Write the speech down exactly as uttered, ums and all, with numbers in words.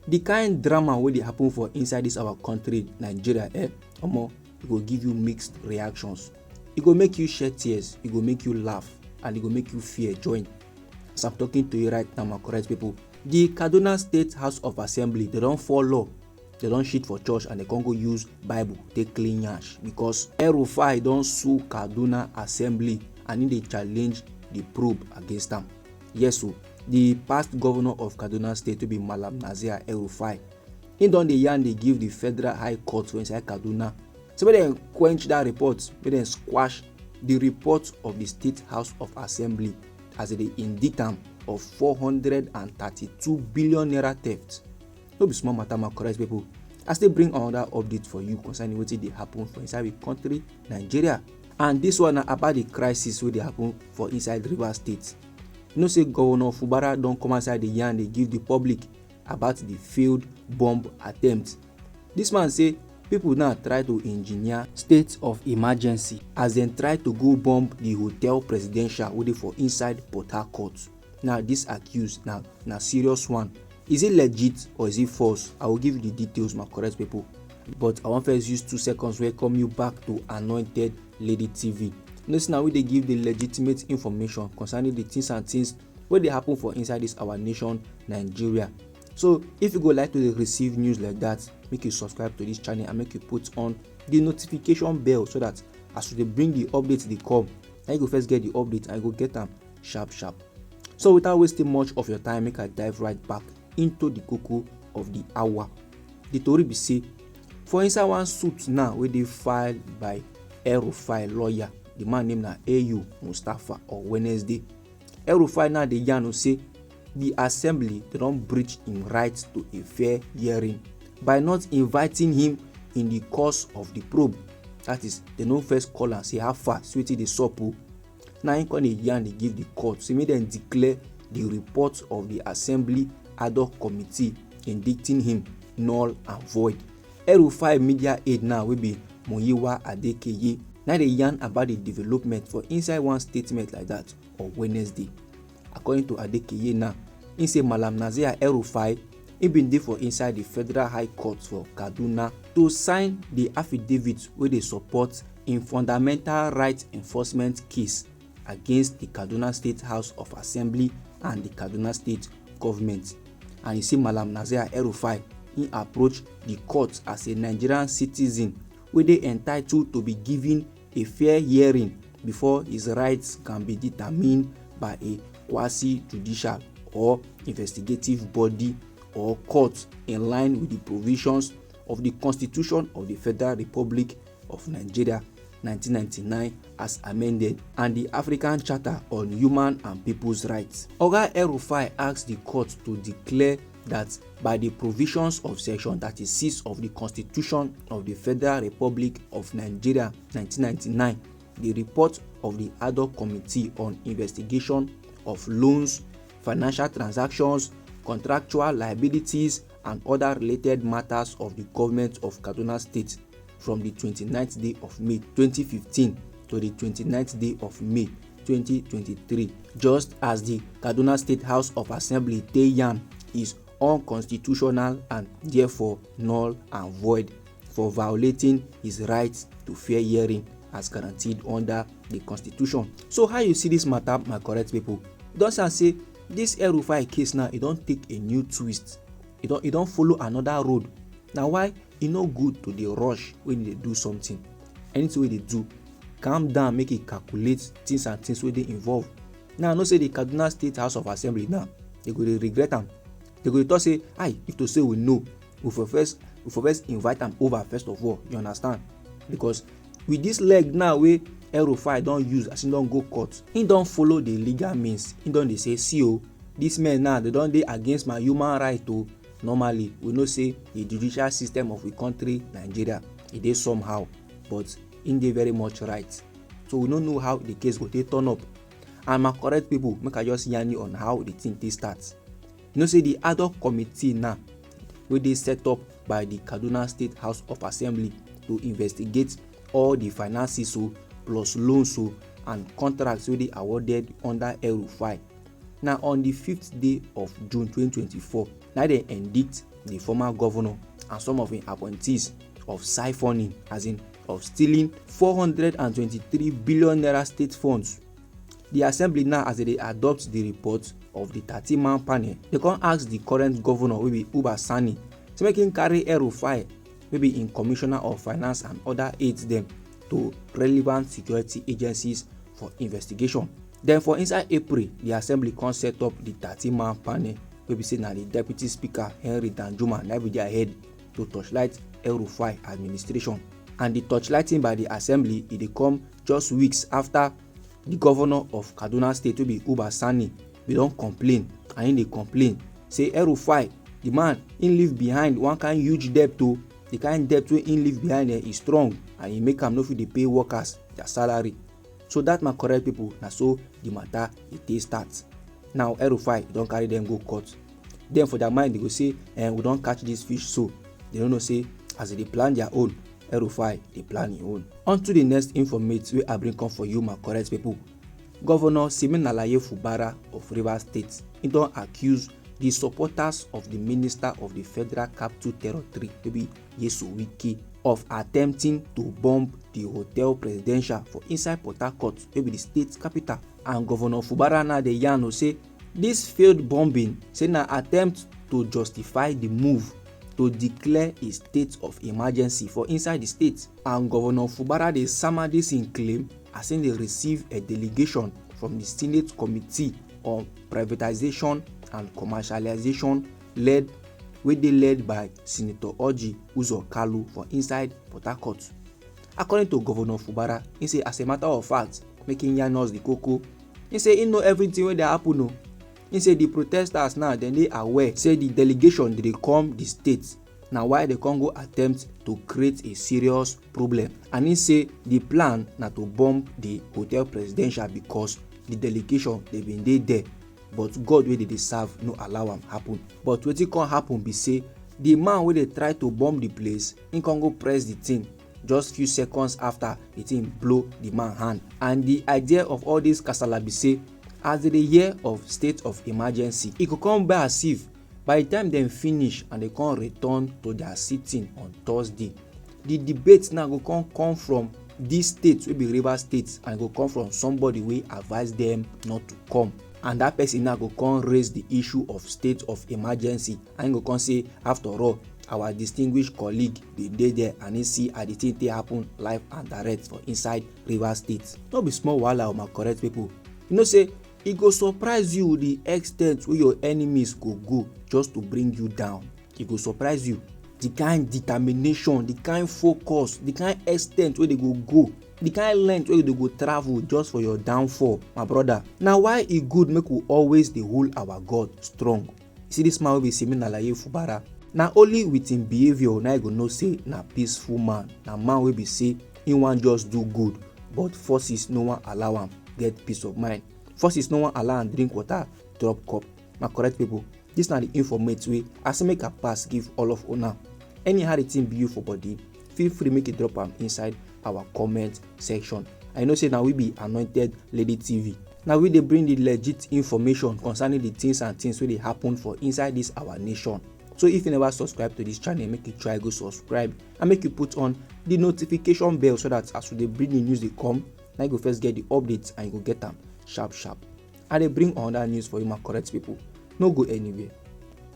The kind drama wey dey happen for inside this our country, Nigeria, eh, omo, e go give you mixed reactions. E go make you shed tears, e go make you laugh, and e go make you fear join. As I'm talking to you right now, my correct people, the Kaduna State House of Assembly, they don fall law. They don shit for church and they come go use Bible take clean yansh because El-Rufai don sue Kaduna Assembly and he dey challenge the probe against am. Yes o, the past governor of Kaduna State, wey be Malam Nasir El-Rufai, he don dey yarn dey give the Federal High Court for inside Kaduna say make dem quench that report, make dem squash the report of the State House of Assembly as they dey indict am of four hundred and thirty-two billion naira theft. No be small matter, my correct people. I still bring another update for you concerning wetin dey happen for inside the country, Nigeria. And this one na about the crisis wey dey happen for inside Rivers State. You know say Governor Fubara don come outside dey yarn dey give the public about the failed bomb attempt. This man say people now try to engineer state of emergency as dem try to go bomb the Hotel Presidential wey dey for inside Port Harcourt. Now this accuse na, na serious one. Is it legit or is it false? I will give you the details, my correct people. But I wan first use two seconds welcome you back to Anointed Lady T V. This na we dey give the legitimate information concerning the things and things wey dey happen for inside this our nation, Nigeria. So if you go like to dey receive news like that, make you subscribe to this channel and make you put on the notification bell so that as we dey bring the updates dey come, na you go first get the update and you go get am sharp sharp. So without wasting much of your time, make I dive right back into the koko of the hour. The tori be say, for inside one suit now wey dey filed by El-Rufai lawyer, the man name na A U Mustapha on Wednesday. El-Rufai now dey yarn say the assembly, they don breach im right to a fair hearing by not inviting him in the course of the probe. That is, they no first call am say, "How far? See wetin dey sup o." Now he come dey yarn dey give the court say make dem declare the report of the assembly ad hoc committee indicting him null and void. El-Rufai media aide now, wey be Muyiwa Adekeye, now dey yarn about the development for inside one statement like that on Wednesday. According to Adekeye now, he say Malam Nasir El-Rufai, he bin dey for inside the Federal High Court for Kaduna to sign the affidavit wey dey support im fundamental right enforcement case against the Kaduna State House of Assembly and the Kaduna State government. And he say Malam Nasir El-Rufai, he approach the court as a Nigerian citizen wey dey entitled to be given a fair hearing before his rights can be determined by a quasi-judicial or investigative body or court in line with the provisions of the Constitution of the Federal Republic of Nigeria nineteen ninety-nine as amended and the African Charter on Human and People's Rights. Oga El-Rufai ask the court to declare that by the provisions of Section thirty-six of the Constitution of the Federal Republic of Nigeria nineteen ninety-nine, the report of the ad hoc committee on investigation of loans, financial transactions, contractual liabilities, and other related matters of the government of Kaduna State from the twenty-ninth day of May twenty fifteen to the twenty-ninth day of May twenty twenty-three, just as the Kaduna State House of Assembly take yarn, is unconstitutional and therefore null and void for violating his right to fair hearing as guaranteed under the Constitution. So how you see this matter, my correct people? E don sound say this El-Rufai case now, e don take a new twist. E don, e don follow another road. Na why e no good to dey rush when you dey do something. Anything wey you dey do, calm down, make you calculate things and things wey dey involved. Now, I know say the Kaduna State House of Assembly now, they go dey regret am. They go dey talk say, "Aye, if to say we know, we for first, we for first invite am over first of all." You understand? Because with this leg now wey El-Rufai don use, as he don go court, he don follow the legal means. He don dey say, "See o, these men now, they don dey against my human right o." Normally, we know say the judicial system of the country, Nigeria, e dey somehow, but he dey very much right. So we no know how the case go take turn up. And my correct people, make I just yarn you on how the thing take start. You know say the ad hoc committee now, wey dey set up by the Kaduna State House of Assembly to investigate all the finances o, plus loans o, and contracts wey dey awarded under El-Rufai. Na on the fifth day of June twenty twenty-four, na dem indict the former governor and some of im appointees of siphoning, as in of stealing four hundred and twenty-three billion naira state funds. The assembly now, as they dey adopt the report of the thirty-man panel, they come ask the current governor, wey be Uba Sani, say make him carry El-Rufai, wey be im commissioner of finance and other aides dem, to relevant security agencies for investigation. Then for inside April, the assembly come set up the thirty-man panel, wey be say na the deputy speaker, Henry Danjuma, na be their head to torchlight El-Rufai administration. And the torchlighting by the assembly, e dey come just weeks after the governor of Kaduna State, wey be Uba Sani, bin don complain, and he dey complain say El-Rufai, the man, he leave behind one kind huge debt o. The kind debt wey he leave behind, eh, e strong, and e make am no fit dey pay workers their salary. So that, my correct people, na so the matter e take start. Now El-Rufai don carry them go court. Then for their mind, they go say, eh, "We don catch this fish." So they no know say, as they dey plan their own, El-Rufai dey plan him own. On to the next informate wey I bring come for you, my correct people. Governor Siminalayi Fubara of Rivers State, he don accuse the supporters of the minister of the Federal Capital Territory, wey be Nyesom Wike, of attempting to bomb the Hotel Presidential for inside Port Harcourt, wey be the state capital. And Governor Fubara now dey yarn o say this failed bombing, say na attempt to justify the move to declare a state of emergency for inside the state. And Governor Fubara dey sama this im claim as im dey receive a delegation from the Senate Committee on Privatization and Commercialization, led, wey dey led by Senator Orji Uzor Kalu for inside Port Harcourt. According to Governor Fubara, he say, as a matter of fact, make him yarn us the koko. He say he know everything wey dey happen o. He say the protesters now, dem dey aware say the delegation dey come the state, na why they come go attempt to create a serious problem. And he say the plan na to bomb the Hotel Presidential because the delegation, they bin dey there, but God wey they dey serve no allow am happen. But wetin come happen be say the man wey dey try to bomb the place, he come go press the thing. Just few seconds after, the thing blow the man hand. And the idea of all this kasala be say, as they dey hear of state of emergency, e go come be as if by the time dem finish and they come return to their sitting on Thursday, the debate now go come come from this state wey be Rivers State, and e go come from somebody wey advise them not to come. And that person now go come raise the issue of state of emergency, and he go come say, "After all, our distinguished colleague bin dey there and he see how the thing take happen live and direct for inside Rivers State." No be small wahala o, my correct people. You know say e go surprise you the extent wey your enemies go go just to bring you down. E go surprise you. The kind determination, the kind focus, the kind extent wey they go go, the kind length wey they go travel just for your downfall, my brother. Na why e good make we always dey hold our God strong. See this man wey be Siminalayi Fubara. Na only with him behaviour na you go know say na peaceful man. Na man wey be say he wan just do good, but forces no wan allow am get peace of mind. Forces no wan allow am drink water, drop cup. My correct people, this na the informate wey I say make I pass give all of una. Anyhow the thing be you for body, feel free make you drop am inside our comment section. I know say na we be Anointed Lady T V. Na we dey bring the legit information concerning the things and things wey dey happen for inside this our nation. So if you never subscribe to this channel, make you try go subscribe and make you put on the notification bell so that as we dey bring the news dey come, na you go first get the updates and you go get am sharp sharp. I dey bring another news for you, my correct people. No go anywhere.